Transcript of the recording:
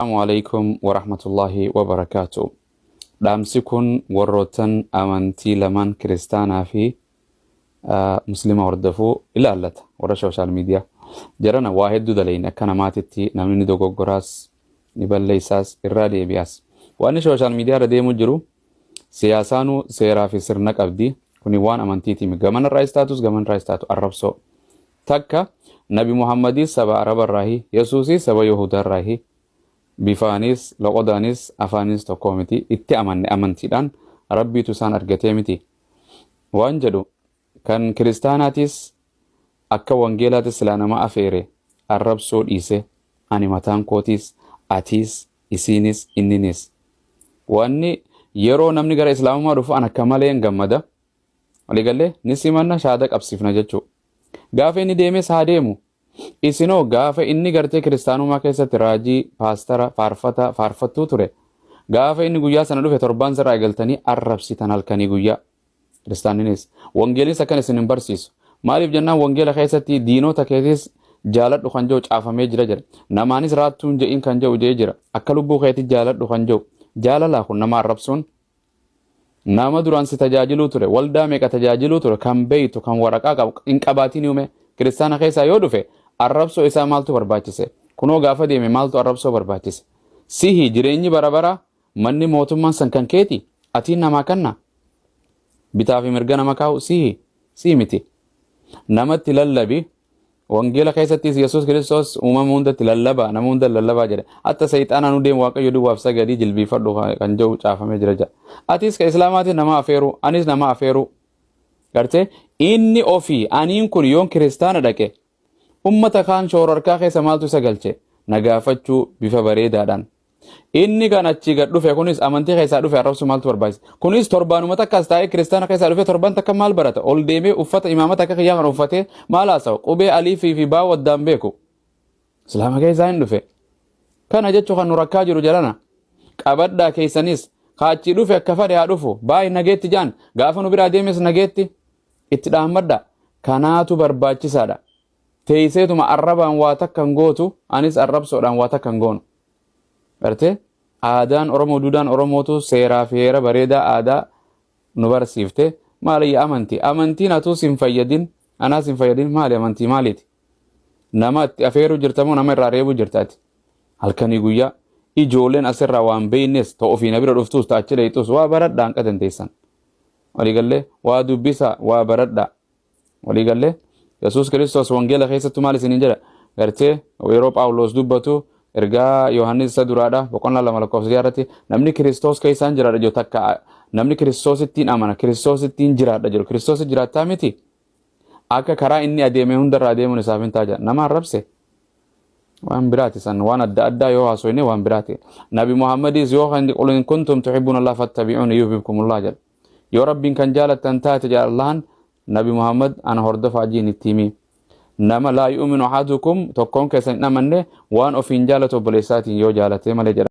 Assalaamu alaikum warahmatullaahi wabarakaatu. Dhaamsi kun warroottan amantii lamaan kiristaanaa fi muslima hordofuu ilaallata warra sooshaal miidiyaa. Jarana waa hedduu dalayne akka namaatitti namni ni dogoggoraas ni balleessaas irraa deebi'aas. Waan sooshaal miidiyaa irra deemu jiru siyaasaanuu seeraa fi sirna qabdi. Kuni waan amantiiti. Gamanarraa istaatus gamanarraa istaatu arrabsoo. Takka Nabi Muhammadis saba Arabarraahi, Yesuusis saba Yahudaarraahi. Bifaanis, loqodaanis, afaanis tokkoo miti. Itti amanne amantiidhaan Rabbiitu isaan argatee miti. Waan jedhu kan kiristaanaatis akka wangeelaatis silaa nama afeere arrabsoo dhiise ani mataan kootiis, atiis, isiinis, inninis. Wanni yeroo namni gara islaamummaa dhufu an akka maleen gammada. Waliigallee ni simanna shaada qabsiifna jechuu. Gaafa inni deemes haa deemu. Isinoo gaafa inni gartee kiristaanummaa keessatti raajii, paastara, faarfata, faarfattuu ture. Gaafa inni guyyaa sana dhufe torbaan sirraa eegaltanii arrabsitan halkanii guyyaa. Kiristaanninis wangeelis akkan isin hin barsiisu. Maaliif jennaan wangeela keessatti diinota keetis jaaladhu kan jedhu caafamee jira jedha. Namaanis raattuun je'in kan jedhu jedhee jira. Akka lubbuu keetti jaaladhu kan jedhu. Jaalalaa kun nama arrabsuun Nama duraan si tajaajiluu ture, waldaa meeqa tajaajiluu ture, kan beeytu, kan waraqaa qabu, hin qabaatin uume, kiristaana keessaa yoo dhufe, arrabsoo isaa maaltu barbaachise? Kunoo gaafa deeme maaltu arrabsoo barbaachise? Sihi jireenyi bara baraa, manni mootummaan san kan keeti, atiin namaa kanna? Bitaa fi mirga nama kaa'u sihi, sii miti. Namatti lallabi, Wangeela keessattis Yesuus Kiristoos uumama hundatti lallabaa, nama hunda lallabaa jedhe. Hatta seexaanaa nu deemu Waaqayyo duwwaaf sagadii jilbiifadhu kan jedhu caafamee jira jedha. Atis ka Islaamaatiin nama afeeruu, anis nama afeeruu. Gartee inni ofii aniin kun yoon kiristaana dhaqe ummata kaan shoorarkaa keessa maaltu isa galche na gaafachuu bifa bareedaadhaan. Inni kan achii gad dhufe kunis amantii keessaa dhufe arrabsuu maaltu barbaachisa? Kunis torbaanuma takkas taa'ee kiristaana keessaa dhufe torban takka maal barata? Ol deemee uffata imaamata akka kiyyaa kan uffatee maal haasawa? Qubee aliifii fi baa waddaan beeku. Islaama keessaa hin dhufe. Kana jechuun kan nu rakkaa jiru jalana. Qabadhaa keessanis ka achii dhufe akka fadhe haa dhufu. Baay'ee nageetti jaan gaafa nu biraa deemes nageetti itti dhaammadha. Kanaatu barbaachisaadha. Teeyseetuma arrabaan waa takka hin gootu, anis arrabsoodhaan waa takka hin goonu. Gartee aadaan Oromoo duudhaan Oromootu seeraa fi heera bareedaa aadaa nu barsiifte. Maali amantii? Amantiin atuu sin fayyadin, anaas hin fayyadin maali amantii maaliiti? Nama itti afeeruu jirta moo nama irraa reebuu jirta ati? Halkanii guyyaa ijoolleen asirraa waan beeynes ta ofii na bira dhuftus ta achi dheeyxus waa baradhaa hanqa dandeessan. Waliigallee waa dubbisaa waa baradhaa. Walii gallee Yesuus Kiristoos wangeela keessattuu maal isiniin jedha? Gartee yeroo Phaawulos dubbatu ergaa Yohaannis isa duraadha boqonnaa 2 lakkoofsa 6 irratti namni Kiristoos keessaan jiraadha jedhu takka namni Kiristoosittiin amana Kiristoosittiin jiraadha jedhu Kiristoos jiraattaa miti akka karaa inni adeeme hundarra adeemuun isaaf hin ta'a jedha. Nama arrabse waan biraati san waan adda addaa yoo haasofne waan biraati. Nabi Muhammadis yoo kan qul in kuntum tuhibbuna Allah fattabi'uuni yuhibbukumullah jedha. Yoo Rabbiin kan jaalattan taate jedha Allahan Nabi Muhammad ana hordofaa jiin itti himi. Nama laa yu'minu ahadukum tokkoon keessan hin amanne waan ofiin jaalatu obboleessaatiin yoo jaalatee malee jedha.